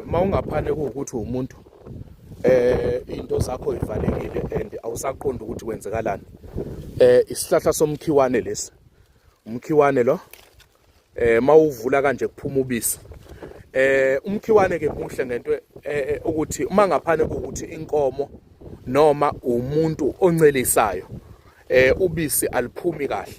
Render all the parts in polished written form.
Mawungaphane kuwukuthi umuntu into zakho ivalekile and awusaqondi ukuthi kwenzekalani. Isihlahla somkhiwane lesi. Umkhiwane lo mawuvula kanje kuphuma ubisi. Umkhiwane ke muhle ngento ukuthi uma ngaphane kuwukuthi inkomo noma umuntu oncelisayo ubisi aliphumi kahle,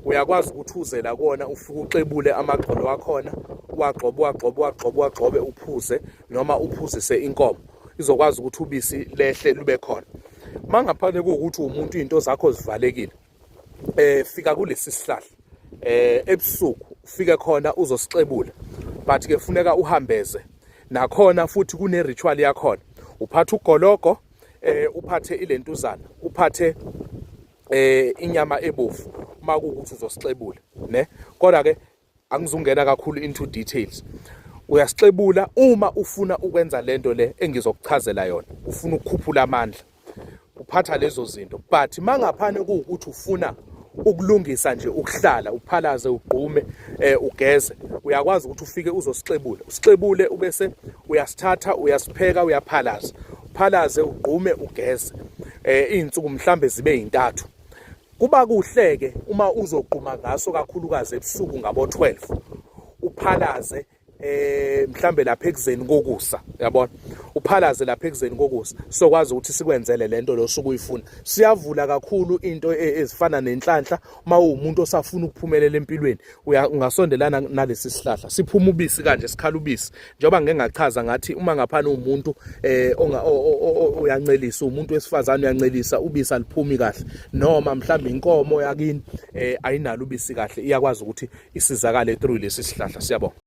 uyakwazi ukuthi uze la kona ufike uxebule amagxolo wakhona, uwagxobe, uwagxobe, uwagxobe, uwagxobe, uphuze noma uphuzise inkomo, izokwazi ukuthi ubisi lehle lube khona. Mangaphane kuwukuthi umuntu izinto zakho zivalekile, fika kulesi sihlahla ebusuku, ufike khona uzosixebula, but ke funeka uhambeze nakhona futhi kune ritual yakhona. Uphatha ugologo, uphathe ilentuzana, uphathe inyama ebovu uma kuwukuthi uzosixebula, ne? Kodwa ke angizungena kakhulu into details. Uyasixebula uma ufuna ukwenza lento le engizokuchazela yona, ufuna ukukhuphula amandla, uphatha lezo zinto. But mangaphane kuwukuthi ufuna ukulungisa nje, ukuhlala uphalaze, ugqume, ugeze, uyakwazi ukuthi ufike uzosixebula, usixebule, ubese uyasithatha, uyasipheka, uyaphalaza, uphalaze, ugqume, ugeze izinsuku mhlambe zibe yintathu. Kuba kuhle ke uma uzogquma ngaso kakhulukazi ebusuku ngabo 12, uphalaze mhlambe lapha ekuzeni kokusa, yabona, uphalaze lapha ekuzeni kokusa, sokwazi ukuthi sikwenzele lento lo suku uyifuna. Siyavula kakhulu into ezifana nenhlanhla. Uma uwumuntu osafuna ukuphumelela empilweni, ungasondelana nalesi sihlahla, siphuma ubisi kanje, sikhala ubisi. Njengoba ngike ngachaza ngathi uma ngaphana umuntu uyancelisa, umuntu wesifazane uyancelisa, ubisi aliphumi kahle, noma mhlawumbe inkomo yakini ayinalo ubisi kahle, iyakwazi ukuthi isizakale through lesi sihlahla. Siyabonga.